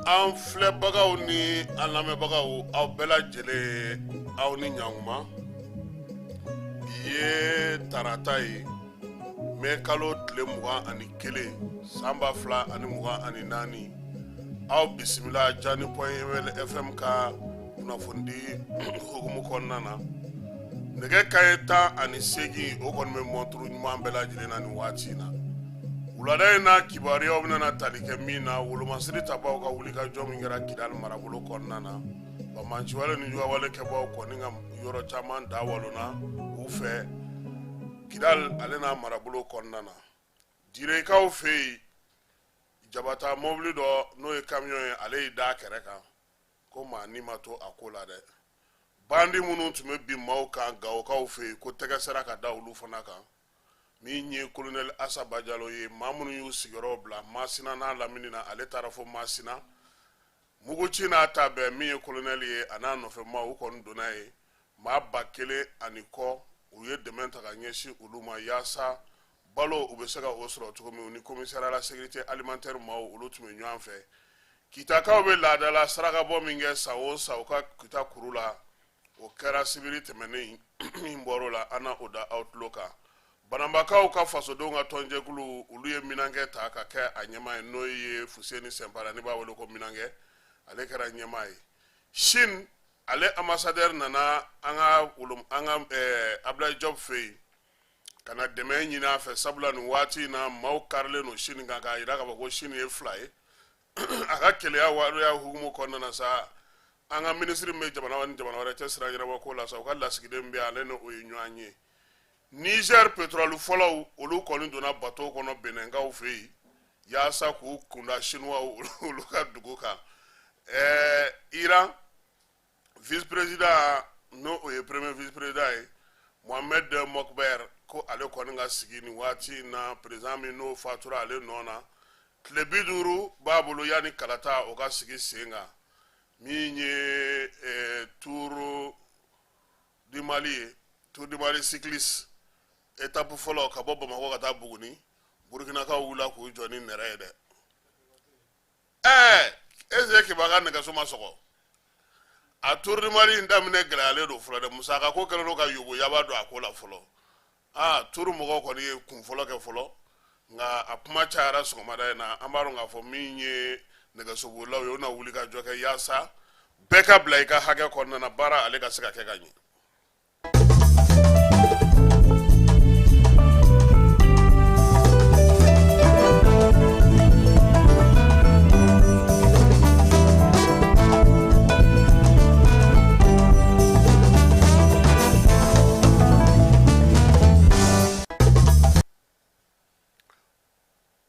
An filɛbagaw ni an lamɛnbagaw, aw bɛɛ lajɛlen, aw ni ɲankuma. Bi ye tarata ye, mɛ kalo tile 21, san 2024. Aw bisimila Jani point FM ka kunnafonidi hukumu kɔnɔna na. Nɛgɛ kanɲɛ 18, o kɔni bɛ mɔnturu ɲuman bɛɛ lajɛlen na nin waati in na. Wulada in na, kibaruyaw bɛna tali kɛ min na, wolomasiri tabaw ka wulikajɔ min kɛra Kidali marabolo kɔnɔna na, banbaanciwale ni juguyawale kɛbaw kɔni ka yɔrɔ caman da walonna u fɛ Kidali ale n'a marabolo kɔnɔna na. Direkaw fɛ yen, jabata mɔbili dɔ, n'o ye kamiyɔn ye, ale y'i da kɛrɛ kan ko maa ni ma to a ko la dɛ. Bandi minnu tun bɛ bin maaw kan Gawokaw fɛ yen, ko tɛgɛ sera ka da olu fana kan. Min ye kolonɛli Asa Bajalo ye, maa minnu y'u sigiyɔrɔw bila Masina n'a lamini na, ale taara fo Masina. Muguci n'a ta bɛɛ, min ye kolonɛli ye, a n'a nɔfɛ maaw, u kɔni donna yen. Maa 1000 ani kɔ, u ye dɛmɛ ta ka ɲɛsin olu ma yaasa balo u bɛ se ka o sɔrɔ cogo min. U ni commissariat la sécurité alimentaire maaw, olu tun bɛ ɲɔgɔn fɛ. Kitakaw bɛ laadala sarakabɔ min kɛ san o san u ka Kita kuru la, o kɛra sibiri tɛmɛnen min bɔr'o la, an na o da aw tulo kan. Bananbakaw ka fasodenw ka tɔnjɛkulu, olu ye minankɛ ta ka kɛ a ɲɛmaa ye, n'o ye Fuseni Sɛnpara, n'i b'a wele ko minankɛ, ale kɛra ɲɛmaa ye. Chine ale ambassadeur nana an ka Ablaye Diop fɛ yen ka na dɛmɛ ɲini a fɛ, sabula nin waati in na, maaw karilen don Chine kan k'a jira k'a fɔ ko Chine ye fila ye. A ka keleya waleya hukumu kɔnɔna na sa, an ka minisiri min bɛ jamana ni jamana wɛrɛ cɛ sira ɲɛnabɔ ko la sa, u ka lasigiden bɛ ale ni o ye ɲɔgɔn ye. Niger pétrole fɔlɔw, olu kɔni donna bateau kɔnɔ Benɛnkaw fɛ yen yaasa k'u kunda Chinois olu ka dugu kan. Iran vice président, n'o o ye premier vice président ye, Mohamed Mokhber, ko ale kɔni ka sigi nin waati in na, président min n'o fatura ale nɔ na, tile 50 b'a bolo yanni kalata o ka sigi sen kan. Min ye Tour du Mali ye, Tour du Mali cycliste, étape fɔlɔ ka bɔ Bamakɔ ka taa Buguni, Burukinakaw wulila k'u jɔ ni nɛrɛ ye dɛ. Eze Keba ka nɛgɛso ma sɔgɔ. A Tour du Mali in daminɛ gɛlɛyalen don fɔlɔ dɛ. Musaka ko kɛlen don ka yobo yaba don a ko la fɔlɔ. Aa, Tour mɔgɔw kɔni ye kun fɔlɔ kɛ fɔlɔ, nka a kuma cayara sɔgɔmada in na. An b'a dɔn k'a fɔ min ye nɛgɛsobolilaw ye, o na wuli ka jɔ kɛ yaasa bɛɛ ka bila i ka hakɛ kɔnɔna na, baara ale ka se ka kɛ ka ɲɛ.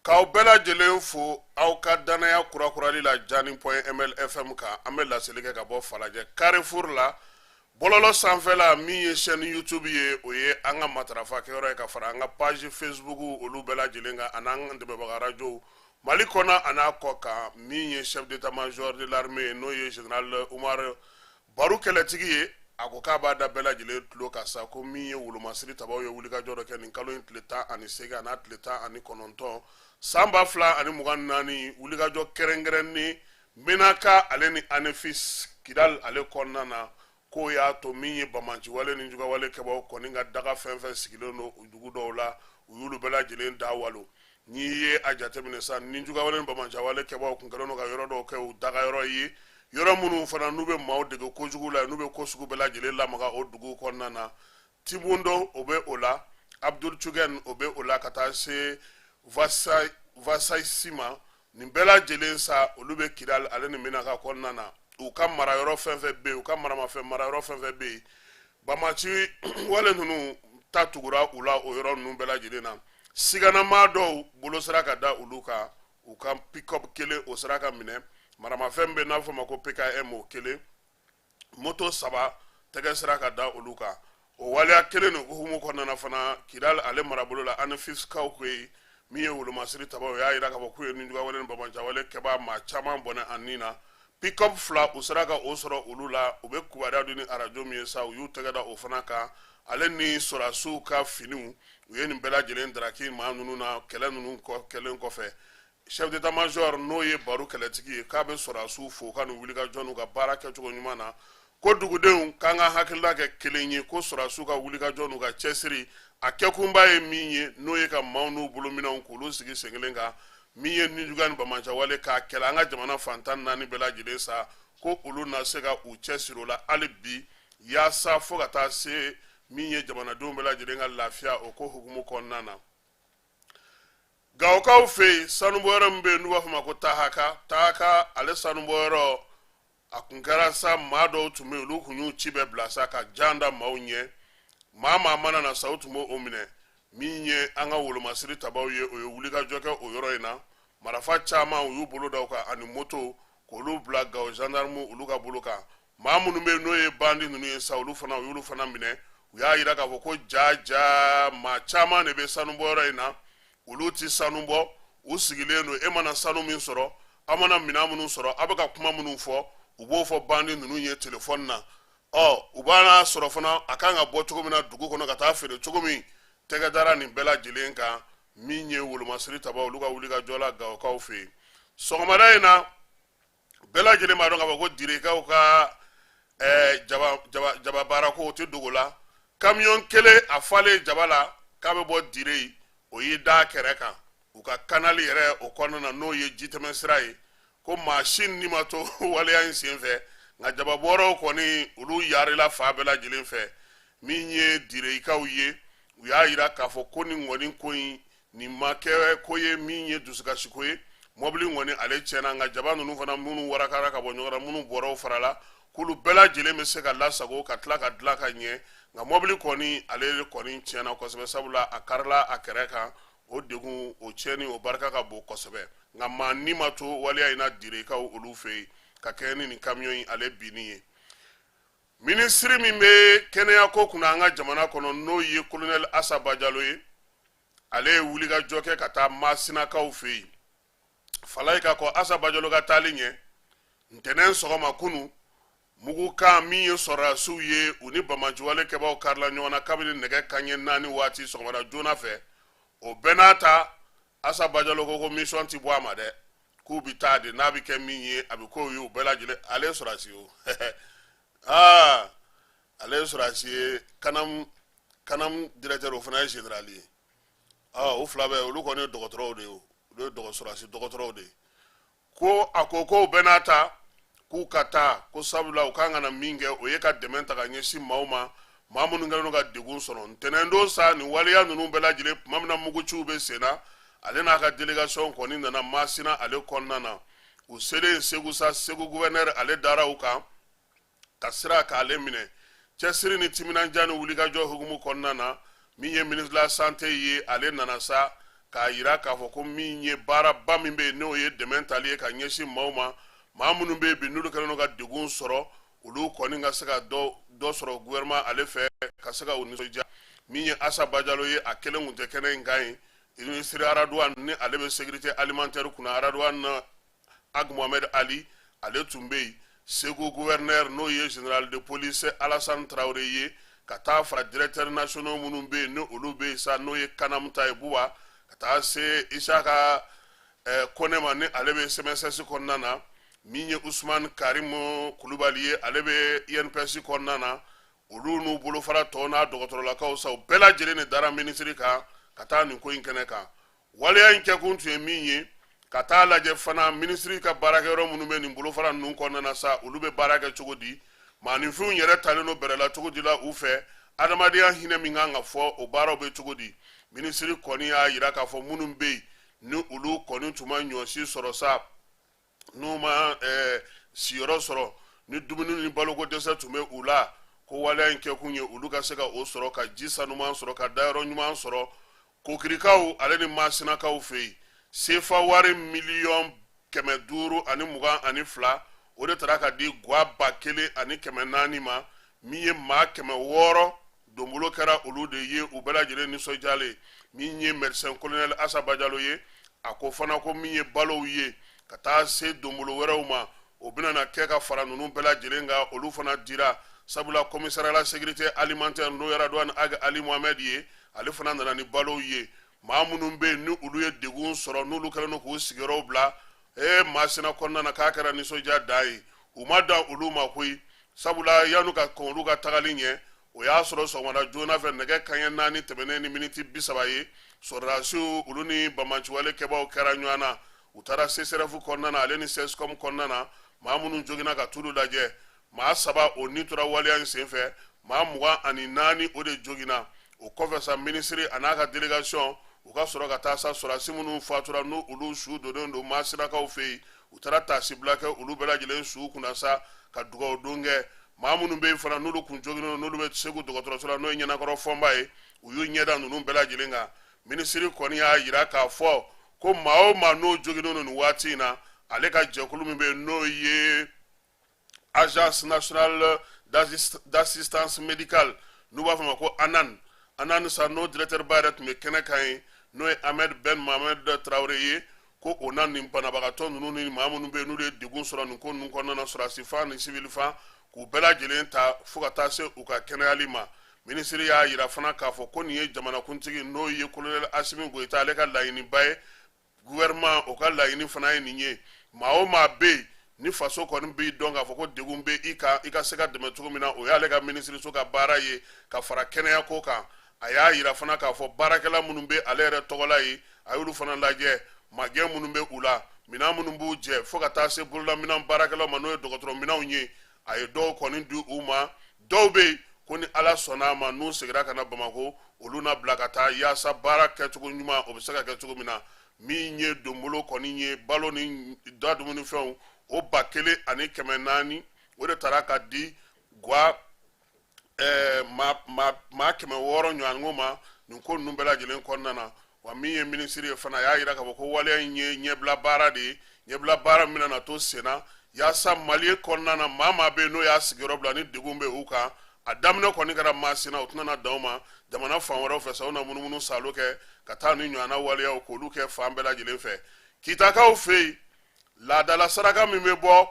K'aw bɛɛ lajɛlen fo aw ka dannaya kurakurali la Jani point ml FM kan. An bɛ laseli kɛ ka bɔ Falajɛ Carrefour la, bɔlɔlɔ sanfɛla min ye chaîne YouTube ye, o ye an ka matarafa kɛyɔrɔ ye, ka fara an ka page Facebook olu bɛɛ lajɛlen kan, an'an dɛmɛbaga radio Mali kɔnɔ an'a kɔ kan. Min ye chef d'état major de l'armée, n'o ye général Umar Baru Kɛlɛtigi ye, a ko k'a b'a da bɛɛ lajɛlen tulo kan sa, ko min ye wolomasiri tabaw ye wulikajɔ dɔ kɛ nin kalo in tile 18 an'a tile 19, san 2024, wulikajɔ kɛrɛnkɛrɛnnen Menaka ale ni Anefis Kidal ale kɔnɔna na, k'o y'a to min ye banbaanciwale ni jugawale kɛbaw kɔni ka daga fɛn fɛn sigilen don dugu dɔw la, u y'olu bɛɛ lajɛlen da walo. N'i ye a jateminɛ sa, ni jugawale ni banbaanciwale kɛbaw kun kɛlen don ka yɔrɔ dɔw kɛ u dagayɔrɔ ye, yɔrɔ minnu fana n'u bɛ maaw dege kojugu la, n'u bɛ ko sugu bɛɛ lajɛlen lamaga o dugu kɔnɔna na, Tibondo o bɛ o la, Abdul Tugɛn o bɛ o la, ka taa se Vasayisi ma. Nin bɛɛ lajɛlen sa, olu bɛ Kidal ale ni Menaka kɔnɔna na. U ka marayɔrɔ fɛn fɛn bɛ yen, u ka maramafɛn marayɔrɔ fɛn fɛn bɛ yen, banbaanci wale ninnu ta tugura u la o yɔrɔ ninnu bɛɛ lajɛlen na. Siganamaa dɔw bolo sera ka da olu kan, u ka pick-up kelen o sera ka minɛ, maramafɛn bɛ n'a fɔ ma ko PKM o kelen, moto saba tɛgɛ sera ka da olu kan. O waleya kelen nin hukumu kɔnɔna na fana, Kidal ale marabolo la, Anefiskaw ko yen, min ye wolomasiri tabaw y'a jira k'a fɔ k'u ye nijuguyawale ni banbaanciwale kɛbaa maa caman bɔnɛ a ni na. Pick-up fila u sera ka o sɔrɔ olu la. U bɛ kibaruya di ni arajo min ye sa, u y'u tɛgɛ da o fana kan, ale ni sɔrɔdasiw ka finiw. U ye nin bɛɛ lajɛlen daraki maa ninnu na kɛlɛ ninnu kɛlen kɔfɛ. Chef d'état major, n'o ye Baru Kɛlɛtigi ye, k'a bɛ sɔrɔdasiw fo ka n'u wulikajɔ n'u ka baara kɛcogo ɲuman na, ko dugudenw k'an ka hakilila kɛ kelen ye, ko sɔrɔdasiw ka wulikajɔ n'u ka cɛsiri, a kɛkunba ye min ye, n'o ye ka maaw n'u bolominɛnw k'olu sigi sen kelen kan, min ye nijuguya ni banbaanciwale k'a kɛlɛ an ka jamana fan 14 bɛɛ lajɛlen sa, ko olu na se ka u cɛsiri o la hali bi, yaasa fo ka taa se min ye jamanadenw bɛɛ lajɛlen ka lafiya o ko hukumu kɔnɔna na. Gawokaw fɛ yen, sanubɔyɔrɔ min bɛ yen n'u b'a fɔ ma ko Tahaka, Tahaka ale sanubɔyɔrɔ, a kun kɛra sa, maa dɔw tun bɛ yen, olu kun y'u ci bɛɛ bila sa ka jan da maaw ɲɛ. Maa maa mana na sa, u tun b'o minɛ. Min ye an ka wolomasiri tabaw ye, o ye wulikajɔ kɛ o yɔrɔ in na. Marifa caman, u y'u bolo da u kan, ani moto, k'olu bila Gawo gendarme olu ka bolo kan. Maa minnu bɛ yen n'o ye bandi ninnu ye sa, olu fana, u y'olu fana minɛ. U y'a yira k'a fɔ ko ja ja, maa caman de bɛ sanubɔyɔrɔ in na, olu ti sanu bɔ, u sigilen don. E mana sanu min sɔrɔ, aw mana minɛn minnu sɔrɔ, aw bɛ ka kuma minnu fɔ, u b'o fɔ bandi ninnu ye telefɔni na. Ɔ u b'a sɔrɔ fana, a kan ka bɔ cogo min na dugu kɔnɔ ka taa feere cogo min, tɛgɛ dara nin bɛɛ lajɛlen kan. Min ye wolomasiri tabaw, olu ka wulikajɔ la Gawokaw fɛ yen sɔgɔmada in na, bɛɛ lajɛlen b'a dɔn k'a fɔ ko Direkaw ka jaba jaba jaba baarako, o tɛ dogo la. Kamiyɔn kelen, a falen jaba la k'a bɛ bɔ Dire, o y'i da kɛrɛ kan u ka kanali yɛrɛ o kɔnɔna na, n'o ye jitɛmɛsira ye, ko maa si ni ma to waleya in senfɛ, nka jababɔrɔw kɔni, olu yaarila fan bɛɛ lajɛlen fɛ. Min ye Direkaw ye, u y'a yira k'a fɔ ko nin kɔni ko in, nin ma kɛ ko ye min ye dusukasiko ye. Mɔbili kɔni, ale tiɲɛna, nka jaba ninnu fana, minnu warakara ka bɔ ɲɔgɔn na, minnu bɔrɔw farala, k'olu bɛɛ lajɛlen bɛ se ka lasago ka tila ka dilan ka ɲɛ. Nka mɔbili kɔni, ale kɔni tiɲɛna kosɛbɛ, sabula a karila a kɛrɛ kan. O degun, o tiɲɛni, o barika ka bon kosɛbɛ, nka maa ni ma to waleya in na Direkaw olu fɛ yen, ka kɛɲɛ ni nin kamiyɔn in ale binni ye. Minisiri min bɛ kɛnɛyako kunna an ka jamana kɔnɔ, n'o ye kolonɛli Asa Bajalo ye, ale ye wulikajɔ kɛ ka taa Masinakaw fɛ yen. Falayi ka kɔ Asa Bajalo ka taali ɲɛ, ntɛnɛn sɔgɔma kunu, mugukan min ye sɔrɔdasiw ye, u ni banbaanciwale kɛbaaw karila ɲɔgɔn na kabini nɛgɛ kanɲɛ 4 waati sɔgɔmada joona fɛ. O bɛɛ n'a ta, Asa Bajalo ko mission ti bɔ a ma dɛ, k'u bɛ taa de, n'a bɛ kɛ min ye, a bɛ k'o ye. U bɛɛ lajɛlen, ale ye sɔrɔdasi ye o, aa, ale ye sɔrɔdasi ye. CANAM directeur, o fana ye général ye. Ɔ o fila bɛɛ, olu kɔni ye dɔgɔtɔrɔw de ye, olu ye sɔrɔdasi dɔgɔtɔrɔw de ye. Ko a ko k'o bɛɛ n'a ta, k'u ka taa, ko sabula u kan ka na min kɛ, o ye ka dɛmɛ ta ka ɲɛsin maaw ma, maa minnu kɛlen don ka degun sɔrɔ. Ntɛnɛndon sa, nin waleya ninnu bɛɛ lajɛlen, tuma min na muguciw bɛ sen na, ale n'a ka délégation kɔni nana Masina ale kɔnɔna na. U selen Segu sa, Segu gouverneur ale dara u kan ka sira k'ale minɛ. Cɛsiri ni timinandiya ni wulikajɔ hukumu kɔnɔna na, min ye ministre de la santé ye, ale nana sa k'a yira k'a fɔ ko min ye baaraba min bɛ yen, n'o ye dɛmɛ tali ye ka ɲɛsin maaw ma, maa minnu bɛ yen bi, n'olu kɛlen don ka degun sɔrɔ, olu kɔni ka se ka dɔ sɔrɔ gouvernement ale fɛ, ka se ka u nisɔndiya. Min ye Asa Bajalo ye, a kelen kun tɛ kɛnɛ in kan ye. Ministre Araduwan, ni ale bɛ sécurité alimentaire kunna, Araduwan Ag Mohamed Ali, ale tun bɛ yen. Segu gouverneur, n'o ye général de police Alassane Traoré ye, ka taa fara directeur nationaux minnu bɛ yen, ni olu bɛ yen sa, n'o ye CANAM ta ye, Buba, ka taa se Isaka Kone ma, ni ale bɛ CMSS kɔnɔna na. Min ye Usumani Karimu Kulubali ye, ale bɛ INPS kɔnɔna na. Olu n'u bolofara tɔw n'a dɔgɔtɔrɔlakaw sa, u bɛɛ lajɛlen de dara minisiri kan ka taa nin ko in kɛnɛ kan. Waleya in kɛkun tun ye min ye, ka taa lajɛ fana minisiri ka baarakɛyɔrɔ minnu bɛ nin bolofara ninnu kɔnɔna na sa, olu bɛ baara kɛ cogo di, maaninfinw yɛrɛ talen don bɛrɛ la cogo di la u fɛ, adamadenya hinɛ min kan ka fɔ, o baaraw bɛ cogo di. Minisiri kɔni y'a yira k'a fɔ minnu bɛ yen, ni olu kɔni tun ma ɲɔsi sɔrɔ sa, n'u ma siyɔrɔ sɔrɔ, ni dumuni ni baloko dɛsɛ tun bɛ u la, ko waleya in kɛkun ye olu ka se ka o sɔrɔ, ka ji sanuman sɔrɔ, ka dayɔrɔ ɲuman sɔrɔ. Kokirikaw ale ni Masinakaw fɛ yen, sefa wari 522,000,000, o de taara ka di gwa 1400 ma. Min ye maa 600 donbolo kɛra olu de ye, u bɛɛ lajɛlen nisɔndiyalen. Min ye médecin colonel Asa Bajalo ye, a ko fana ko min ye balow ye, ka taa se donbolo wɛrɛw ma, o bɛna na kɛ ka fara ninnu bɛɛ lajɛlen kan, olu fana dira, sabula commissaire à la sécurité alimentaire, n'o ye Radouane Ag Ali Mohamed ye, ale fana nana ni balow ye. Maa minnu bɛ yen ni olu ye degun sɔrɔ, n'olu kɛlen don k'u sigiyɔrɔw bila ee Masina kɔnɔna na, k'a kɛra nisɔndiya dan ye. U ma dan olu ma koyi, sabula yanni ka kɔn olu ka tagali ɲɛ, o y'a sɔrɔ sɔgɔmada joona fɛ, nɛgɛ kanɲɛ 4 tɛmɛnen ni miniti 30 ye, sɔrɔdasiw olu ni banbaanciwale kɛbaaw kɛra ɲɔgɔn na. U taara CSRéf kɔnɔna na, ale ni CSCOM kɔnɔna na, maa minnu joginna ka t'olu lajɛ. Maa 3 o ni tora waleya in senfɛ, maa 24 o de joginna. O kɔfɛ sa, minisiri a n'a ka délégation u ka sɔrɔ ka taa sa sɔrɔdasi minnu fatura, n'u olu su donnen don Masinakaw fɛ yen, u taara taasibila kɛ olu bɛɛ lajɛlen su kunna sa, ka dugawu don kɛ. Maa minnu bɛ yen fana, n'olu kun joginnen don, n'olu bɛ Segu dɔgɔtɔrɔso la, n'o ye Ɲɛnakɔrɔ Fɔnba ye, u y'u ɲɛda ninnu bɛɛ lajɛlen kan. Minisiri kɔni y'a yira k'a fɔ ko maa o maa n'o joginnen don nin waati in na, ale ka jɛkulu min bɛ yen, n'o ye Agence nationale d'assistance médicale, n'u b'a fɔ ma ko ANAN, ANAN sa, n'o directeur ba yɛrɛ tun bɛ kɛnɛ kan ye, n'o ye Ahmed Ben Mohamed Traoré ye, ko o na nin banabagatɔ ninnu ni maa minnu bɛ yen, n'olu ye degun sɔrɔ nin ko ninnu kɔnɔna na, sɔrɔdasi fan ni civil fan, k'u bɛɛ lajɛlen ta fo ka taa se u ka kɛnɛyali ma. Minisiri y'a yira fana k'a fɔ ko nin ye jamanakuntigi, n'o ye colonel Asimi Goyita, ale ka laɲiniba ye. Gouvernement o ka laɲini fana ye nin ye: maa o maa bɛ yen ni faso kɔni b'i dɔn k'a fɔ ko degun bɛ i kan, i ka se ka dɛmɛ cogo min na, o y'ale ka minisiriso ka baara ye, ka fara kɛnɛya ko kan. A y'a yira fana k'a fɔ baarakɛla minnu bɛ ale yɛrɛ tɔgɔla ye, a y'olu fana lajɛ, magɛn minnu bɛ u la, minɛn minnu b'u jɛ, fo ka taa se bololaminɛn baarakɛlaw ma, n'o ye dɔgɔtɔrɔ minɛnw ye. A ye dɔw kɔni di u ma. Dɔw bɛ yen ko ni Ala sɔnna a ma, n'u seginna ka na Bamakɔ, olu na bila ka taa yaasa baara kɛcogo ɲuman o bɛ se ka kɛ cogo min na. Min ye donbolo kɔni ye, balo ni da dumunifɛnw, o 1400, o de taara ka di gwa maa 600 ɲɔgɔnko ma nin ko ninnu bɛɛ lajɛlen kɔnɔna na. Wa min ye minisiri ye fana, a y'a yira k'a fɔ ko waleya in ye ɲɛbila baara de ye, ɲɛbila baara min bɛna to senna yaasa Mali kɔnɔna na, maa maa bɛ yen n'o y'a sigiyɔrɔ bila ni degun bɛ u kan. A daminɛ kɔni kɛra Masina, o tɛna na dan o ma. Jamana fan wɛrɛw fɛ sa, u na munumunu saalo kɛ ka taa ni ɲɔgɔnna waleyaw k'olu kɛ fan bɛɛ lajɛlen fɛ. Kitakaw fɛ yen, laadala saraka min bɛ bɔ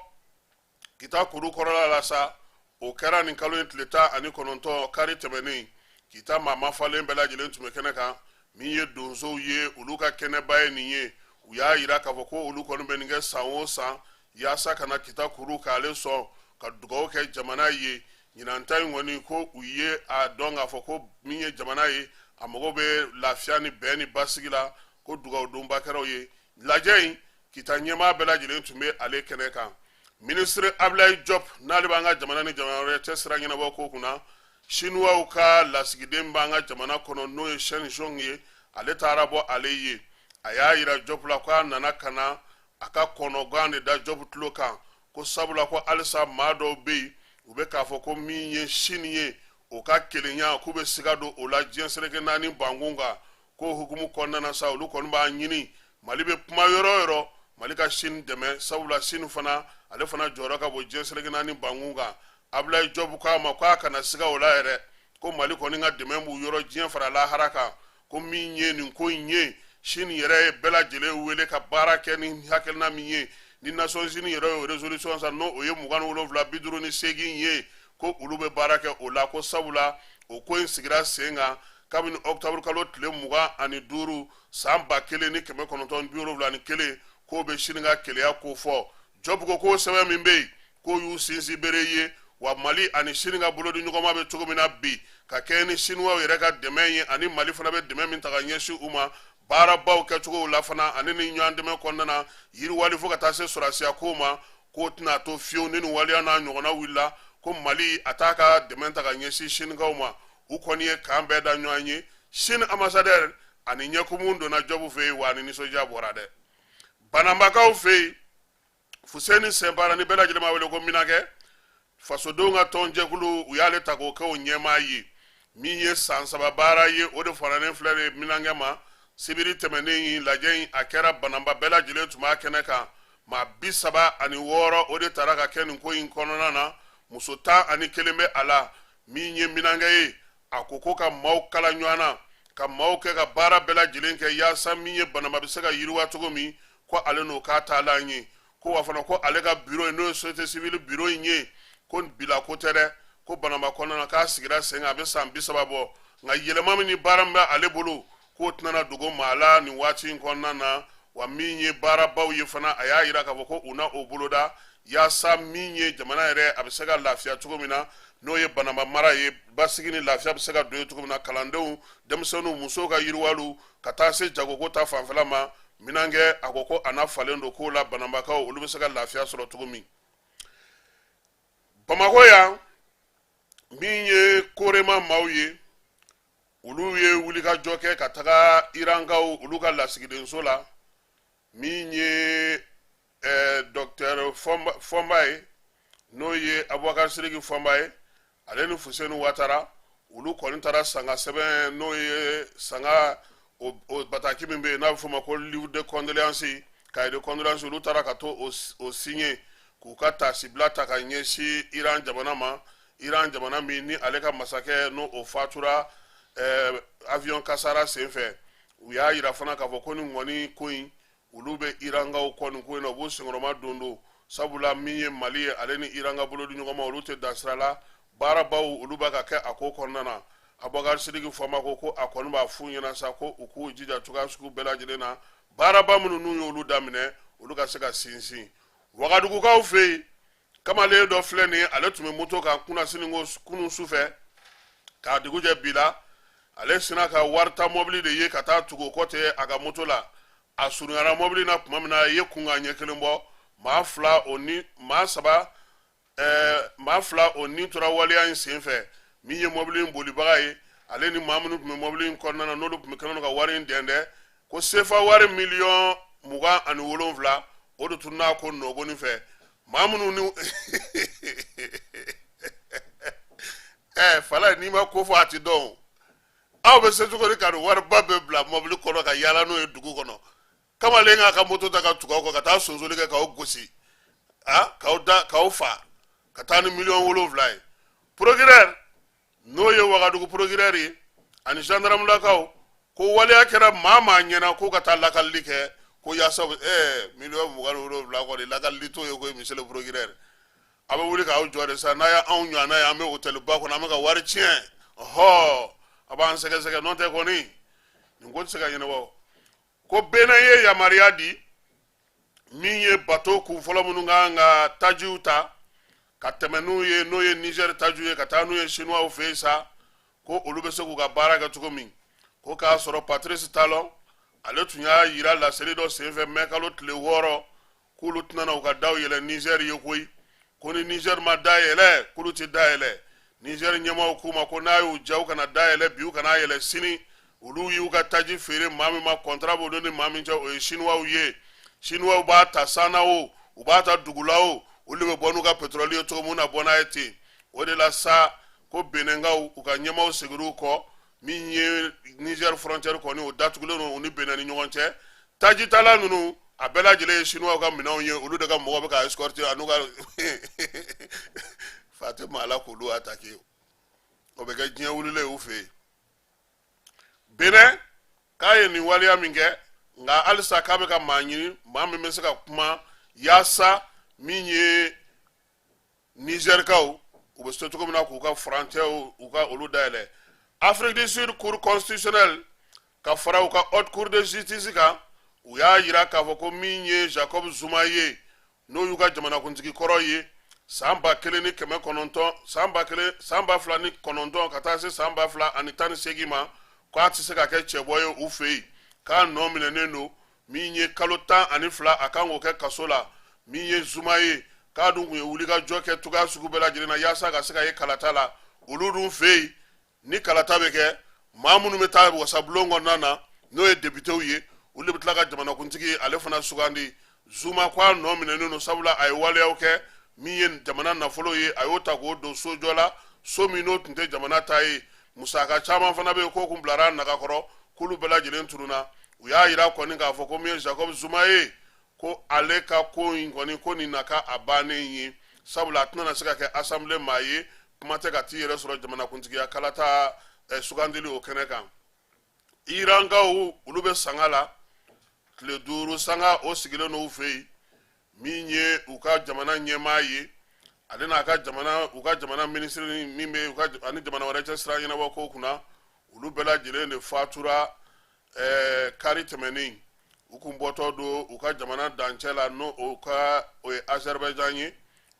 Kita kuru kɔrɔla la sa, o kɛra nin kalo in tile 19, kari tɛmɛnen. Kita maa mafalen bɛɛ lajɛlen tun bɛ kɛnɛ kan. Min ye donsow ye, olu ka kɛnɛba ye nin ye. U y'a yira k'a fɔ ko olu kɔni bɛ nin kɛ san o san yaasa ka na Kita kuru k'ale sɔn ka dugawu kɛ jamana ye. Ɲinan ta in kɔni, ko u ye a dɔn k'a fɔ ko min ye jamana ye, a mago bɛ lafiya ni bɛn ni basigi la, ko dugawu donba kɛra o ye. Lajɛ in, Kita ɲɛmaa bɛɛ lajɛlen tun bɛ ale kɛnɛ kan. Minisiri Ablaye Diop, n'ale b'an ka jamana ni jamana wɛrɛ cɛ sira ɲɛnabɔ ko kunna, Sinuwaw ka lasigiden b'an ka jamana kɔnɔ, n'o ye Shen Zhong ye, ale taara bɔ ale ye. A y'a yira Diop la k'a nana ka na a ka kɔnɔgan de da Diop tulo kan, ko sabula ko halisa maa dɔw bɛ yen, u bɛ k'a fɔ ko min ye Sini ye, o ka kelenya, k'u bɛ siga don o la diɲɛ seleke naani bankun kan. Ko hukumu kɔnɔna na sa, olu kɔni b'a ɲini Mali bɛ kuma yɔrɔ o yɔrɔ, Mali ka Sini dɛmɛ, sabula Sini fana, ale fana jɔyɔrɔ ka bon diɲɛ seleke naani bankun kan. Ablaye Diop k'a ma k'a kana siga o la yɛrɛ, ko Mali kɔni ka dɛmɛ b'u yɔrɔ diɲɛ fara lahara kan. Ko min ye nin ko in ye, Sini yɛrɛ ye bɛɛ lajɛlen wele ka baara kɛ ni hakilina min ye, ni Nations Unies yɛrɛ y'o résolution san, n'o o ye 2758 ye, ko olu bɛ baara kɛ o la, ko sabula o ko in sigira sen kan kabini octobre kalo tile 25 san 1971, k'o bɛ Sini ka keleya ko fɔ. Diop ko k'o sɛbɛn min bɛ yen, k'o y'u sinsin bere ye. Wa Mali ani Sini ka bolodi ɲɔgɔnma bɛ cogo min na bi, ka kɛɲɛ ni Sinuwaw yɛrɛ ka dɛmɛ ye, ani Mali fana bɛ dɛmɛ min ta ka ɲɛsin u ma baarabaw kɛcogow la fana, ani ni ɲɔgɔn dɛmɛ kɔnɔna na, yiriwali fo ka taa se sɔrɔdasiya kow ma, k'o tɛna to fiyewu ni nin waleya n'a ɲɔgɔnna wulila, ko Mali a t'a ka dɛmɛ ta ka ɲɛsin Sinikaw ma. U kɔni ye kan bɛɛ da ɲɔgɔn ye. Sini ambassadeur ani ɲɛkumu donna Diop fɛ yen, wa ani nisɔndiya bɔra dɛ. Bananbakaw fɛ yen, Fuseni Sɛnpara, ni bɛɛ lajɛlen b'a wele ko Minakɛ, fasodenw ka tɔnjɛkulu, u y'ale ta k'o kɛ o ɲɛmaa ye. Min ye san 3 baara ye, o de faranen filɛ de Minakɛ ma sibiri tɛmɛnen in. Lajɛ in, a kɛra Bananba, bɛɛ lajɛlen tun b'a kɛnɛ kan. Maa 36 o de taara ka kɛ nin ko in kɔnɔna na, muso 11 bɛ a la. Min ye Minakɛ ye, a ko ko ka maaw kala ɲɔgɔn na, ka maaw kɛ ka baara bɛɛ lajɛlen kɛ yaasa min ye Bananba bɛ se ka yiriwa cogo min, ko ale n'o k'a taalan ye. Ko wa fana, ko ale ka biro ye, n'o ye société civile biro in ye, ko bila ko tɛ dɛ, ko Bananba kɔnɔna na, k'a sigira sen kan a bɛ san 30 bɔ, nka yɛlɛma min ni baara min bɛ ale bolo, K'o tɛna dogo maa la nin waati in kɔnɔna na. Wa min ye baarabaw ye fana, a y'a yira k'a fɔ ko u na o boloda yaasa min ye jamana yɛrɛ a bɛ se ka lafiya cogo min na, n'o ye Banamba mara ye, basigi ni lafiya bɛ se ka don yen cogo min na, kalandenw, denmisɛnninw, musow ka yiriwaliw, ka taa se jagoko ta fanfɛla ma. Minankɛ a ko ko a na falen don k'o la, Banambakaw olu bɛ se ka lafiya sɔrɔ cogo min. Bamakɔ yan, min ye Korema maaw ye, olu ye wulikajɔ kɛ ka taga Irankaw olu ka lasigidenso la. Min ye docteur Fɔnba ye, n'o ye Abubakar Siriki Fɔnba ye, ale ni Fuseni Watara, olu kɔni taara sanga sɛbɛn, n'o ye sanga o bataki min bɛ yen n'a bɛ f'o ma ko livre de condoléance, cahier de condoléance, olu taara ka to o signer k'u ka taasibila ta ka ɲɛsin Iran jamana ma. Iran jamana min ni ale ka masakɛ n'o o fatura avion kasara senfɛ. U y'a yira fana k'a fɔ ko nin kɔni ko in, olu bɛ Irankaw kɔ nin ko in na, u b'u senkɔrɔma don don, sabula min ye Mali ye, ale ni Iran ka bolo di ɲɔgɔn ma, olu tɛ dan sira la, baarabaw olu b'a ka kɛ a ko kɔnɔna na. Abubakar Sidiki Fɔnba ko ko a kɔni b'a f'u ɲɛna sa ko u k'u jija cogoya sugu bɛɛ lajɛlen na, baaraba minnu n'u y'olu daminɛ, olu ka se ka sinsin. Wagadugukaw fɛ yen, kamalen dɔ filɛ nin ye, ale tun bɛ moto kan kunasini ko kunun sufɛ k'a dugu jɛ bi la, ale sinna ka warita mɔbili de ye ka taa tugu o kɔ ten a ka moto la. A surunyara mɔbili na tuma min na, a ye kun ka ɲɛ kelen bɔ, maa fila o ni maa saba, maa fila o ni tora waleya in senfɛ. Min ye mɔbili in bolibaga ye, ale ni maa minnu tun bɛ mɔbili in kɔnɔna na, n'olu tun bɛ kɛnɛ ka wari in dɛndɛn, ko sefa wari miliyɔn 27, o de tun n'a ko nɔgɔnin fɛ. Maa minnu ni fala, n'i ma ko fɔ a ti dɔn. Aw bɛ se cogo di ka nin wariba bɛɛ bila mɔbili kɔnɔ ka yaala n'o ye dugu kɔnɔ? Kamalen k'a ka moto ta ka tugu aw kɔ ka taa sonsoli kɛ k'aw gosi, a k'aw da k'aw fa ka taa ni miliyɔn 7 ye. Procureur, n'o ye Wagadugu procureur ye, ani gendarmelakaw ko waleya kɛra maa maa ɲɛna ko ka taa lakalili kɛ ko yaasa miliyɔn 27 kɔni lakalili t'o ye koyi. Monsieur le procureur, a bɛ wuli k'aw jɔ de sa. N'a ye anw ɲɔgɔnna ye, an bɛ hôtel ba kɔnɔ, an bɛ ka wari tiɲɛ, ɔhɔ, a b'an sɛgɛsɛgɛ. N'o tɛ kɔni, nin ko tɛ se ka ɲɛnabɔ. Ko Benin ye yamaruya di min ye bato kunfɔlɔ minnu kan ka tajiw ta ka tɛmɛ n'u ye, n'o ye Niger tajiw ye, ka taa n'u ye Chinois fɛ yen sa, ko olu bɛ se k'u ka baara kɛ cogo min. Ko k'a sɔrɔ Patrice Talon, ale tun y'a yira laseli dɔ senfɛ mɛ kalo tile 6 k'olu tɛna na u ka daw yɛlɛ Niger ye koyi, ko ni Niger ma da yɛlɛ, k'olu tɛ da yɛlɛ. Niger ɲɛmaaw k'u ma ko n'a y'u diya, u kana da yɛlɛ bi, u kana yɛlɛ sini. Olu y'u ka taji feere maa min ma, contrat b'olu ni maa min cɛ, o ye Chinois ye. Chinois b'a ta san na o, u b'a ta dugu la o, olu de bɛ bɔ n'u ka pétrole ye cogo min na, bɔ n'a ye ten. O de la sa, ko Beninkaw u ka ɲɛmaaw seginna u kɔ. Min ye Niger frontière kɔni, o datugulen don u ni Benin ni ɲɔgɔn cɛ. Tajitala ninnu, a bɛɛ lajɛlen ye Chinois ka minɛnw ye, olu de ka mɔgɔ bɛ ka escorter a n'u ka fa tɛ maa la k'olu attaquer. O bɛ kɛ diɲɛ wulilen y'u fɛ yen. Benin k'a ye nin waleya min kɛ, nka halisa k'a bɛ ka maa ɲini, maa min bɛ se ka kuma yaasa min ye Nizɛrikaw u bɛ se cogo min na k'u ka furancɛw, u ka olu dayɛlɛ. Afrique du Sud, cour constitutionnelle ka fara u ka haute cour de justice kan, u y'a yira k'a fɔ ko min ye Jacob Zuma ye, n'o y'u ka jamanakuntigi kɔrɔ ye san 1900, san 1000, san 2009 ka taa se san 2018 ma, k'a tɛ se ka kɛ cɛbɔ ye u fɛ yen, k'a nɔ minɛnen don. Min ye kalo 12, a kan k'o kɛ kaso la. Min ye Zuma ye, k'a dun tun ye wulikajɔ kɛ cogoya sugu bɛɛ lajɛlen na yaasa ka se ka ye kalata la. Olu dun fɛ yen, ni kalata bɛ kɛ, maa minnu bɛ taa wasabulon kɔnɔna na, n'o ye depitew ye, olu de bɛ tila ka jamanakuntigi ale fana sugandi. Zuma ko a nɔ minɛnen don, sabula a ye waleyaw kɛ. Min ye jamana nafolo ye, a y'o ta k'o don sojɔ la, so min n'o tun tɛ jamana ta ye. Musaka caman fana bɛ yen k'o kun bilara a naga kɔrɔ, k'olu bɛɛ lajɛlen tununna. U y'a yira kɔni k'a fɔ ko min ye Jacob Zuma ye, ko ale ka ko in kɔni, ko nin na ka a bannen ye, sabula a tɛna se ka kɛ assemblée maa ye, kuma tɛ ka t'i yɛrɛ sɔrɔ jamanakuntigiya kalata sugandili o kɛnɛ kan. Irankaw, olu bɛ sanga la, tile 5 sanga o sigilen n'u fɛ yen. Min ye u ka jamana ɲɛmaa ye, ale n'a ka jamana, u ka jamana minisiri min bɛ u ka ani jamana wɛrɛ cɛ sira ɲɛnabɔ ko kunna, olu bɛɛ lajɛlen de fatura. Kari tɛmɛnen, u kun bɔtɔ don u ka jamana dancɛ la, n'o o ka o ye Azerbaijan ye.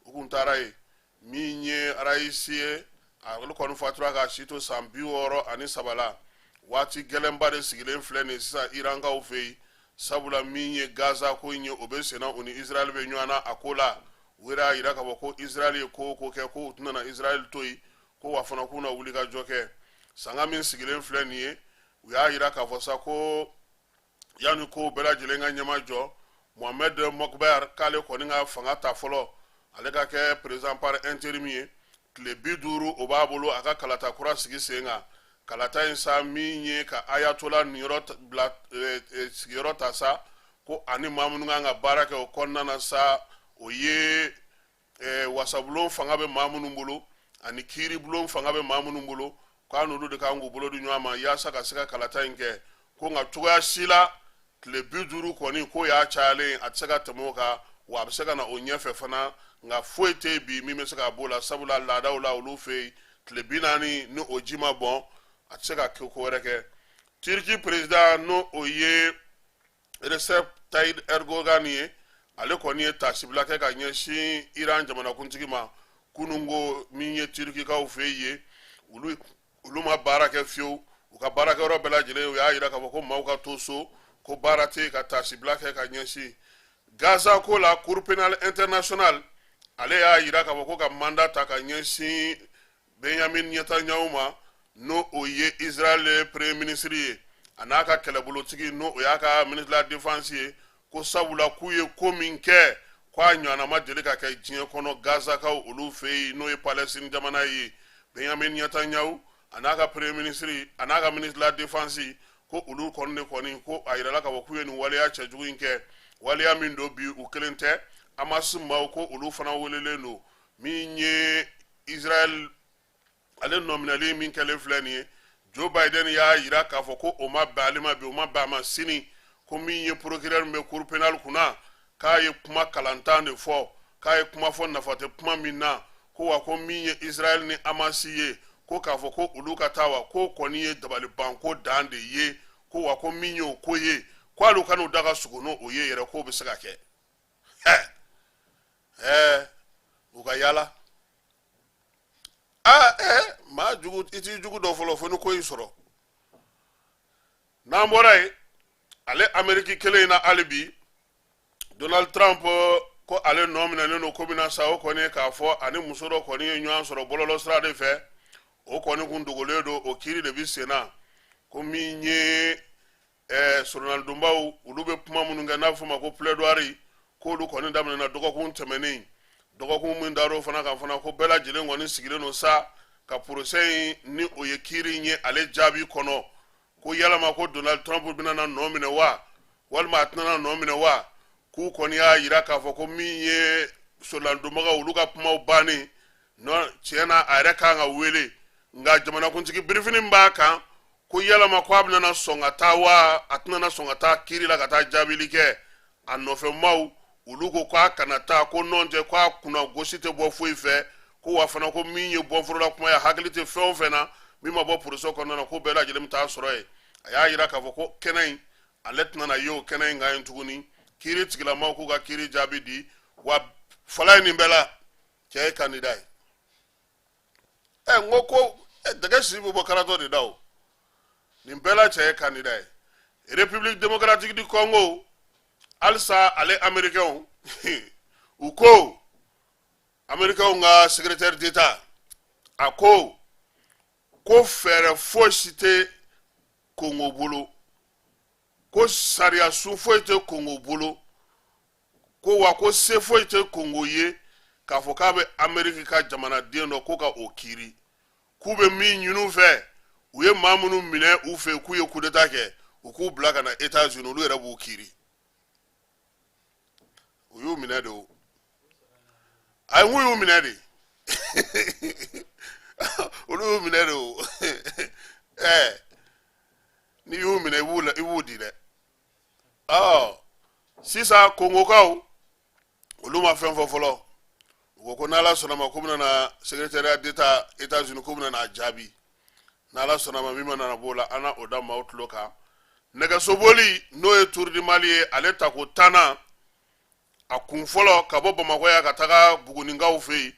U kun taara yen. Min ye Raisi ye, ale kɔni fatura k'a si to san 63 la. Waati gɛlɛnba de sigilen filɛ nin sisan Irankaw fɛ yen, sabula min ye Gaza ko in ye, o bɛ senna, u ni Israɛl bɛ ɲɔgɔn na a ko la. U yɛrɛ y'a yira k'a fɔ ko Israɛl ye ko o ko kɛ, ko u tɛna na Israɛl to yen, ko wa fana k'u na wuli ka jɔ kɛ. Sanga min sigilen filɛ nin ye, u y'a yira k'a fɔ sa ko yanni ko bɛɛ lajɛlen ka ɲɛmajɔ, Mohamed Mokhber k'ale kɔni ka fanga ta fɔlɔ, ale ka kɛ président par intérim ye. Tile 50 o b'a bolo a ka kalata kura sigi sen kan. Kalata in sa, min ye ka ayatola niyɔrɔ bila sigiyɔrɔ ta sa, ko ani maa minnu kan ka baara kɛ o kɔnɔna na sa, o ye wasabulon fanga bɛ maa minnu bolo ani kiiribulon fanga bɛ maa minnu bolo, k'a n'olu de kan k'u bolo di ɲɔgɔn ma yaasa ka se ka kalata in kɛ. Ko nka cogoya si la, tile 50 kɔni, k'o y'a cayalen, a tɛ se ka tɛmɛ o kan, wa a bɛ se ka na o ɲɛfɛ fana, nka foyi tɛ yen bi min bɛ se ka b'o la, sabula laadaw la olu fɛ yen, tile 40 ni o ji ma bɔn, a tɛ se ka ko wɛrɛ kɛ. Turki président, n'o o ye Recep Tayyip Erdogan ye, ale kɔni ye taasibila kɛ ka ɲɛsin Iran jamanakuntigi ma kununko. Min ye Turkikaw fɛ yen, olu ma baara kɛ fiyewu. U ka baarakɛyɔrɔ bɛɛ lajɛlen, u y'a yira k'a fɔ ko maaw ka to so, ko baara tɛ yen, ka taasibila kɛ ka ɲɛsin Gaza ko la. Cour pénale internationale, ale y'a yira k'a fɔ ko ka mandat ta ka ɲɛsin Benjamin Netanyahu ma, n'o o ye Israël premier ministre ye, a n'a ka kɛlɛbolotigi, n'o o y'a ka ministre de la défense ye, ko sabula k'u ye ko min kɛ, ko a ɲɔgɔnna ma deli ka kɛ diɲɛ kɔnɔ Gazakaw olu fɛ yen, n'o ye Palestine jamana ye. Benjamin Netanyahu a n'a ka premier ministre, a n'a ka ministre de la défense, ko olu kɔni de kɔni, ko a yirala k'a fɔ k'u ye nin waleya cɛjugu in kɛ. Waleya min don bi, u kelen tɛ, Hamas maaw, ko olu fana welelen don. Min ye Israël, ale nɔminɛli min kɛlen filɛ nin ye, Joe Biden y'a yira k'a fɔ ko o ma bɛn ale ma bi, o ma bɛn a ma sini. Ko min ye procureur min bɛ cour pénale kunna, k'a ye kuma kalantan de fɔ, k'a ye kuma fɔ nafa tɛ kuma min na. Ko wa ko min ye Israël ni Hamas ye, ko k'a fɔ ko olu ka taa wa, ko kɔni ye dabalibanko dan de ye. Ko wa ko min ye o ko ye, ko hali u kan'u da ka sogo n'o ye yɛrɛ, k'o bɛ se ka kɛ. Ɛɛ, u ka yala aa, ɛɛ, maa jugu, i t'i jugu dɔn fɔlɔ fo ni ko y'i sɔrɔ. N'an bɔra yen, ale Ameriki kelen in na hali bi, Donald Trump, ko ale nɔ minɛnen don ko min na sa, o kɔni ye k'a fɔ ani muso dɔ kɔni ye ɲɔgɔn sɔrɔ bɔlɔlɔ sira de fɛ. O kɔni kun dogolen don, o kiiri de bɛ sen na. Ko min ye soronadonbaw, olu bɛ kuma minnu kɛ n'a bɛ f'o ma ko plaidoirie, k'olu kɔni daminɛna dɔgɔkun tɛmɛnen. Dɔgɔkun min dar'o fana kan fana, ko bɛɛ lajɛlen kɔni sigilen don sa ka procès in, ni o ye kiiri in ye, ale jaabi kɔnɔ, ko yalama ko Donald Trump bɛna na nɔ minɛ wa, walima a tɛna na nɔ minɛ wa. K'u kɔni y'a yira k'a fɔ ko min ye soronadonbagaw, olu ka kumaw bannen nɔ, tiɲɛ na a yɛrɛ kan ka wele, nka jamanakuntigi birifini b'a kan, ko yalama ko a bɛna sɔn ka taa wa, a tɛna sɔn ka taa kiiri la ka taa jaabili kɛ. A nɔfɛmaw, olu ko k'a kana taa, ko nɔn tɛ ko a kunna gosi tɛ bɔ foyi fɛ, ko wa fana ko min ye bɔnforola kuma ye, hakili tɛ fɛn o fɛn na min ma bɔ procès kɔnɔna na, ko bɛɛ lajɛlen bɛ taa sɔrɔ yen. A y'a yira k'a fɔ ko kɛnɛ in, ale tɛna na ye o kɛnɛ in kan yen tuguni. Kiiri tigilamaw k'u ka kiiri jaabi di. Wa fala ye nin bɛɛ la, cɛ ye kandida ye. Ɛ, n ko ko dɛgɛ si bɛ bɔ karatɔ de da o. Nin bɛɛ la, cɛ ye kandida ye. République démocratique du Congo halisa, ale Américains, u ko Américains ka secrétaire d'État, a ko ko fɛɛrɛ foyi si tɛ Congo bolo, ko sariya sun foyi tɛ Congo bolo, ko wa ko se foyi tɛ Kongo ye k'a fɔ k'a bɛ Ameriki ka jamanaden dɔ ko ka o kiiri. K'u bɛ min ɲini u fɛ, u ye maa minnu minɛ u fɛ k'u ye kudeta kɛ, u k'u bila ka na Etats-Unis, olu yɛrɛ b'u kiiri. U y'u minɛ de o. Ayi, n k'u y'u minɛ de, olu y'u minɛ de o. Ɛɛ, n'i y'u minɛ, i b'u di dɛ. Ɔ, sisan Kongokaw, olu ma fɛn fɔ fɔlɔ. U ko ko n'Ala sɔnna ma, k'u bɛna na secrétariat d'État États-Unis, k'u bɛna n'a jaabi. N'Ala sɔnna ma, min mana na b'o la, an na o da maaw tulo kan. Nɛgɛsoboli n'o ye Tour du Mali ye, ale tako 10nan, a kun fɔlɔ ka bɔ Bamakɔ yan ka taga Buguninkaw fɛ yen,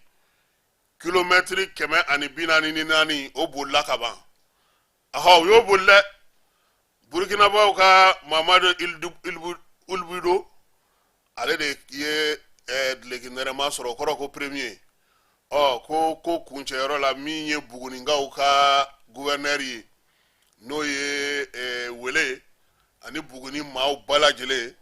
kilomɛtiri 144, o bolila ka ban. Ahɔ, u y'o boli dɛ. Burukinabaw ka Mamadu Ilbudo, ale de ye dulɔki nɛrɛma sɔrɔ, o kɔrɔ ko premier. Ɔ ko kuncɛyɔrɔ la, min ye Buguninkaw ka gouverneur ye, n'o ye Wele ani Buguni maaw bɛɛ lajɛlen,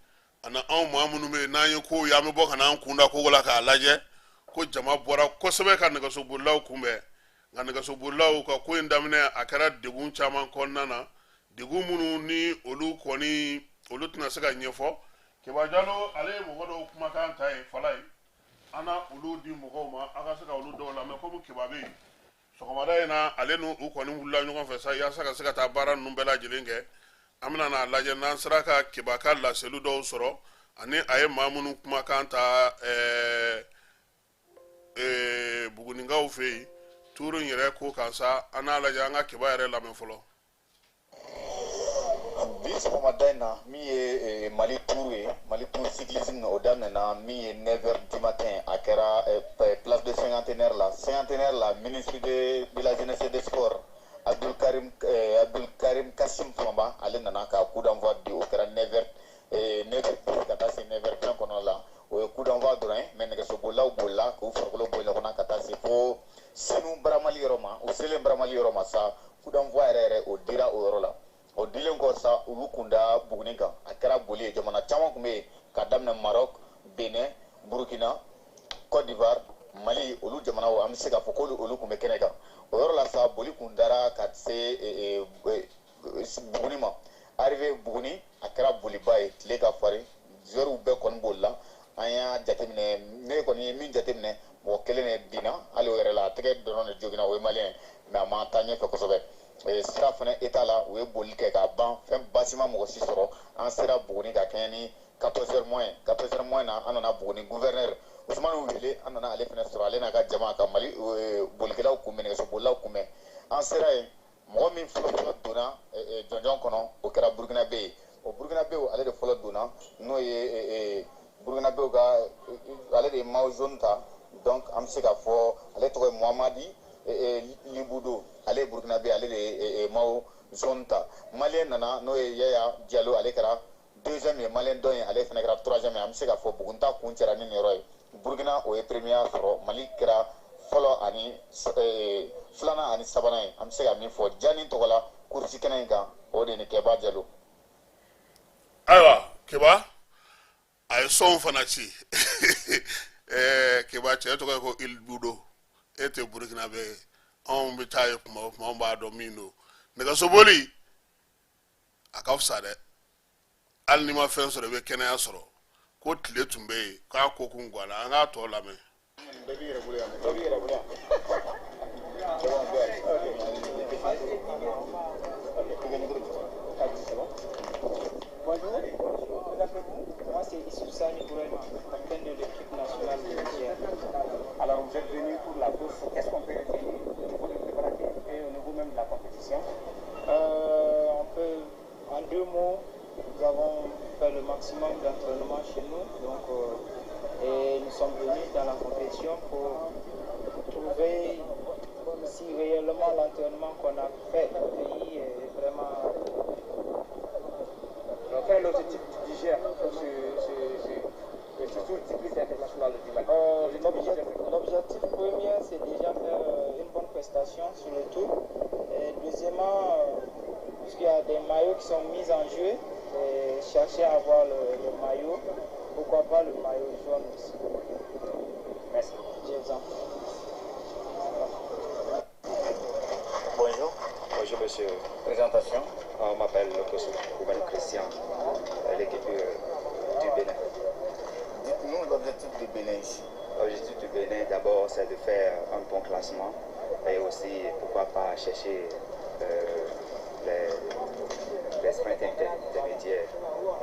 ani anw maa minnu bɛ yen n'an ye kow ye, an bɛ bɔ ka n'an kunda kogo la k'a lajɛ, ko jama bɔra kosɛbɛ ka nɛgɛsobolilaw kunbɛn. Nka nɛgɛsobolilaw ka ko in daminɛ, a kɛra degun caman kɔnɔna na, degun minnu ni olu kɔni olu tɛna se ka ɲɛfɔ. Keba Jalo, ale ye mɔgɔ dɔw kumakan ta ye fala ye, an na olu di mɔgɔw ma, a ka se ka olu dɔw lamɛn. Komi Keba bɛ yen sɔgɔmada in na, ale n'u kɔni wulila ɲɔgɔn fɛ sa yaasa ka se ka taa baara ninnu bɛɛ lajɛlen kɛ. An bɛna n'a lajɛ n'an sera ka Keba ka laseli dɔw sɔrɔ, ani a ye maa minnu kumakan ta Buguninkaw fɛ yen tuuru in yɛrɛ ko kan sa. An n'a lajɛ, an ka Keba yɛrɛ lamɛn fɔlɔ. Bi sɔgɔmada in na, min ye Mali Tour ye, Mali Tour cyclisme, o daminɛna min ye 9h du matin. A kɛra place de Cinquantenaire la. Cinquantenaire la, ministre de la Jeunesse et des Sports, Abdul Karim Kassim Fomba, ale nana ka coup d'envoi di. O kɛra 9h, 9h ka taa se 9h20 kɔnɔ la. O ye coup d'envoi dɔrɔn ye, mais nɛgɛsobolilaw bolila k'u farikolo bɔ ɲɔgɔn na ka taa se fo Senu Baramali yɔrɔ ma. U selen Baramali yɔrɔ ma sa, coup d'envoi yɛrɛ yɛrɛ, o dira o yɔrɔ la. O dilen kɔ sa, u y'u kun da Buguni kan. A kɛra boli ye, jamana caman tun bɛ yen, ka daminɛ Maroc, Benin, Burkina, Côte d'Ivoire, Mali, olu jamanaw, an bɛ se k'a fɔ k'olu olu tun bɛ kɛnɛ kan o yɔrɔ la sa. Boli kun dara ka se Buguni ma. Arrivé Buguni, a kɛra boliba ye, tile ka farin, joueurs bɛɛ kɔni bolila. An y'a jateminɛ, ne kɔni ye min jateminɛ, mɔgɔ kelen de binna, hali o yɛrɛ la, a tɛgɛ dɔrɔn de joginna, o ye malien ye, mais a ma taa ɲɛfɛ kosɛbɛ. Sira fana état la, u ye boli kɛ k'a ban, fɛn baasi ma mɔgɔ si sɔrɔ. An sera Buguni ka kɛɲɛ ni 14 heures moins. 14 heures moins na, an nana Buguni, gouverneur Usumani wele, an nana ale fana sɔrɔ, ale n'a ka jama ka Mali bolikɛlaw kunbɛn, nɛgɛsobolilaw kunbɛn. An sera yen, mɔgɔ min fɔlɔ fɔlɔ donna jɔnjɔn kɔnɔ, o kɛra Burukinabe ye. O Burukinabe, ale de fɔlɔ donna, n'o ye Burukinabew ka, ale de ye maillot jaune ta. Donc an bɛ se k'a fɔ ale tɔgɔ ye Muhamadi Libudo, ale ye Burukinabe, ale de ye maillot jaune ta. Malien nana, n'o ye Yaya Jalo, ale kɛra deuxième ye. Malien dɔ ye, ale fana kɛra troisième ye. An bɛ se k'a fɔ Buguni ta kun cɛra ni nin yɔrɔ ye. Burukina, o ye premier sɔrɔ, Mali kɛra fɔlɔ ani filanan ani sabanan ye. An bɛ se ka min fɔ Jani tɔgɔ la course kɛnɛ in kan, o de ni Kɛba Jalo. Ayiwa Keba, a ye sɔnw fana ci. Keba cɛ tɔgɔ ye ko Ilbudo, e tɛ Burukina bɛ ye, anw bɛ taa ye kuma o kuma, anw b'a dɔn min don. Nɛgɛsoboli a ka fisa dɛ, hali n'i ma fɛn sɔrɔ, i bɛ kɛnɛya sɔrɔ. Ko tile tun bɛ yen k'a ko kun ganna, an k'a tɔ lamɛn. Bɛɛ b'i yɛrɛ bolo yan, bɛɛ b'i yɛrɛ bolo yan. C'est bon, Ok. Bonjour, présentez-vous. Moi, c'est Issou Sani Bourema, capitaine de l'équipe nationale de Niger. Alors vous êtes venu pour la course, qu'est-ce qu'on peut retenir au niveau du préparatif et au niveau même de la compétition? On peut, en deux mots, nous avons fait le maximum d'entraînement chez nous. Donc, et nous sommes venus dans la compétition pour trouver si réellement l'entraînement qu'on a fait au pays est vraiment. Alors, quel est l'objectif du Niger pour ce Tour cycliste international du Mali? L'objectif premier, c'est déjà faire une bonne prestation sur le tour. Et deuxièmement, puisqu'il y a des maillots qui sont mis en jeu, et chercher à avoir le maillot, pourquoi pas le maillot jaune aussi. Merci. Je vous en prie. Bonjour. Bonjour monsieur. Présentation. On m'appelle Lokoso Kouban Christian, l'équipe du Bénin. Dites-nous l'objectif du Bénin ici. L'objectif du Bénin, d'abord, c'est de faire un bon classement et aussi, pourquoi pas, chercher les sprints intermédiaires.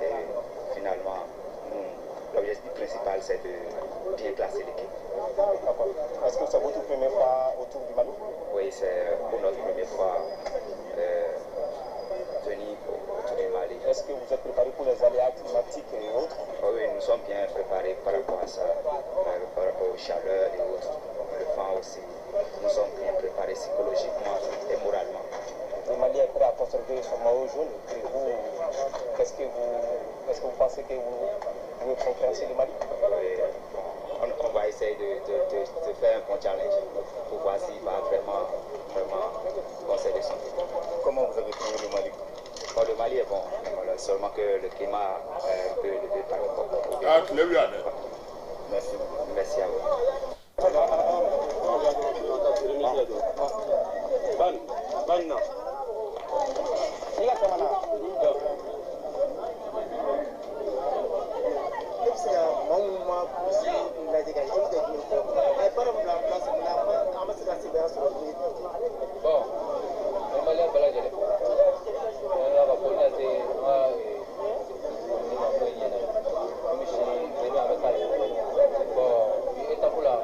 Et finalement, l'objectif principal, c'est de bien classer l'équipe. D'accord. Est-ce que c'est votre première fois au Tour du Mali? Oui, c'est pour notre première fois venir au Tour du Mali. tactique et autres. Oui, nous sommes bien préparés par rapport à ça, par rapport aux chaleurs et autres, le vent aussi. Nous sommes bien préparés psychologiquement et moralement. Le Mali est prêt à conserver son maillot jaune. Et vous, est-ce que vous pensez que vous pouvez concurrencer le Mali? Oui, on va essayer de faire un bon challenge pour voir s'il va vraiment, vraiment conserver son titre. Comment vous avez trouvé le Mali? Bon, le Mali est bon, voilà, seulement que le climat est un peu élevé par rapport au Ah, tile bɛ yan dɛ. Merci. Merci à vous. Ban, ban na. I ka tɛmɛ na. E bɛ se ka maa minnu ma course lajɛ ka, e bɛ se ka jumɛn fɔ? A ye baara min bila en place mun na an ma se ka sebaaya sɔrɔ bi? Bon, n bɛ maliyɛn bɛɛ lajɛlen fo. N ka foli lase an ka ne ma n'o ye ɲɛna ye. Komi sini bi an bɛ taa yen. Bon, bi étape la,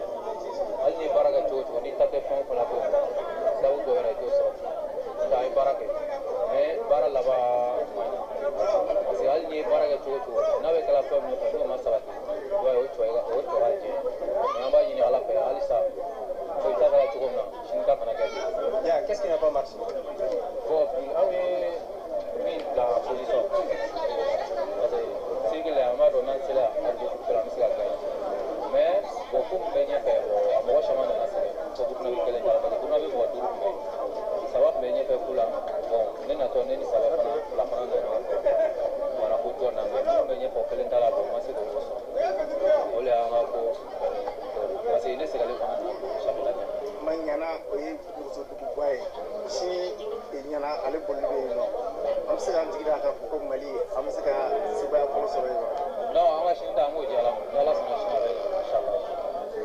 hali ni ye baara kɛ cogo o cogo, n'i ta tɛ fɛn o fɛn la don min na, sababu dɔ yɛrɛ i t'o sɔrɔ. N'o tɛ an ye baara kɛ, mais baara laban ma ɲɛ. Parce que hali n'i ye baara kɛ cogo o cogo, n'a bɛ kɛla fɛn min fɛ, n'o ma sabati, i b'a ye o tɔ o tɔ ka jɛ. Mais an b'a ɲini Ala fɛ halisa, foyi ta kɛra cogo min na, sini ta kana kɛ ten. Bien, qu'est-ce qui n'a pas marché? Bon, bi anw ye min bila position, parce que cycle an b'a dɔn n'an sera arrivée la, an bɛ se ka gagner. Mais bon, ko min bɛ ɲɛfɛ, bon, a mɔgɔ caman nana sɛgɛn fo Burukina bɛ kelen ta, parce que Burukina bɛ mɔgɔ duuru tun bɛ yen, saba tun bɛ ɲɛfɛ ko la. Bon, ne natɔ, ne ni saba fana, fila fana nana ɲɔgɔn fɛ. Voilà, ko jɔn na, mais minnu bɛ ɲɛfɛ, o kelen ta la, bon, n ma se k'o sɔrɔ. O de y'an ka ko, parce que ne sɛgɛlen fana nana championnat ɲɛ. Ma ɲana, o ye musoduguba ye. Sini ɲana, ale boli bɛ yen nɔ. An bɛ se k'an jigi da k'a fɔ ko Mali, an bɛ se ka sebaaya fɔlɔ sɔrɔ yen nɔ? Non, an ka sini ta, an k'o di Ala ma. Ni Ala sɔnna, sini a bɛ ɲɛ, inchallah.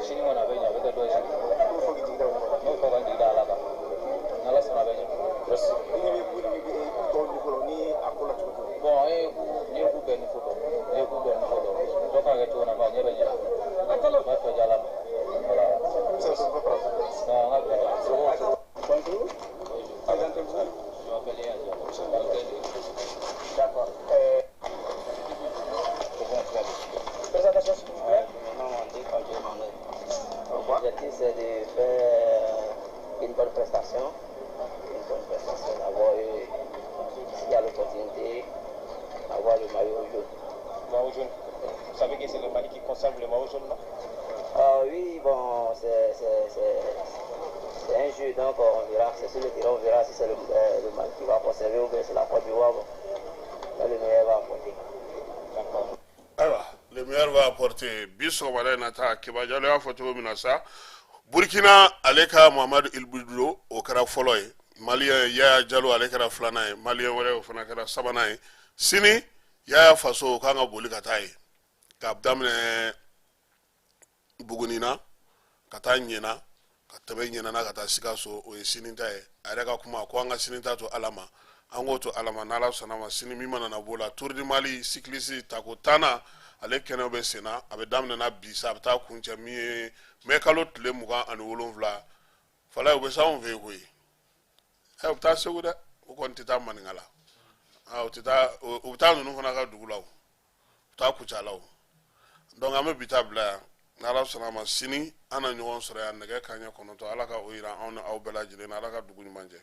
Sini kɔni a bɛ ɲɛ, a bɛ kɛ dɔ ye sini. N'o fɔ k'i jigi da o kan. N'o fɔ ka n jigi da Ala kan, ni Ala sɔnna, a bɛ ɲɛ. Merci. I ɲɛ bɛ coup tɔw niveau la ni a ko la cogo jumɛn? Bon, an ye coup, n ye coup bɛɛ niveau dɔn, n ye coup bɛɛ niveau dɔn. Dɔ kan ka kɛ cogo min na, a ɲɛ bɛ ɲɛ. N b'a fɛ di Ala ma. Voilà. I bɛ se ka dɔ fɔ français? Non, an ka bila. Bonjour. Présentez-vous. Je m'appelle Léa Diallo, capitaine de l'équipe. D'accord. Présentation, s'il vous plaît. L'objectif, c'est de faire une bonne prestation, une bonne prestation, d'avoir, s'il y a l'opportunité, avoir le maillot jaune. Maillot jaune. Vous savez que c'est le Mali qui conserve le maillot jaune, non? Ah oui, bon, c'est un jeu, donc on verra, c'est sur le terrain, on verra si c'est le Mali qui va conserver ou bien c'est la Côte d'Ivoire. Bon, le meilleur va apporter. D'accord. Ayiwa, le meilleur va apporter. Bi sɔgɔmada in na ta, Keba Jalo y'a fɔ cogo min na sa, Burkina ale ka Mamadu Ilboudo, o kɛra fɔlɔ ye. Maliyɛn Yaya Jalo, ale kɛra filanan ye. Maliyɛn wɛrɛ, o fana kɛra sabanan ye. Sini Yaya Faso, o kan ka boli ka taa ye k'a daminɛ Buguni na ka taa Ɲɛna, ka tɛmɛ Ɲɛna na ka taa Sikaso. O ye sini ta ye. A yɛrɛ ka kuma ko an ka sini ta to Ala ma, an k'o to Ala ma. N'Ala sɔnna ma, sini min mana na b'o la, Tour du Mali cycliste tako tanna, ale kɛnɛw bɛ sen na. A bɛ daminɛ na bi sa, a bɛ taa kuncɛ min ye mɛ kalo tile 27. Fala, u bɛ s'anw fɛ yen koyi. Ɛ, u bɛ taa Segu dɛ, u kɔni tɛ taa Maninka la. U tɛ taa, u bɛ taa ninnu fana ka dugu la, o u bɛ taa Kucala o. Donc an bɛ bi ta bila yan. N'Ala sɔnna ma, sini an na ɲɔgɔn sɔrɔ yan nɛgɛ kanɲɛ 9. Ala ka o yira anw ni aw bɛɛ lajɛlen na. Ala ka dugu ɲuman jɛ.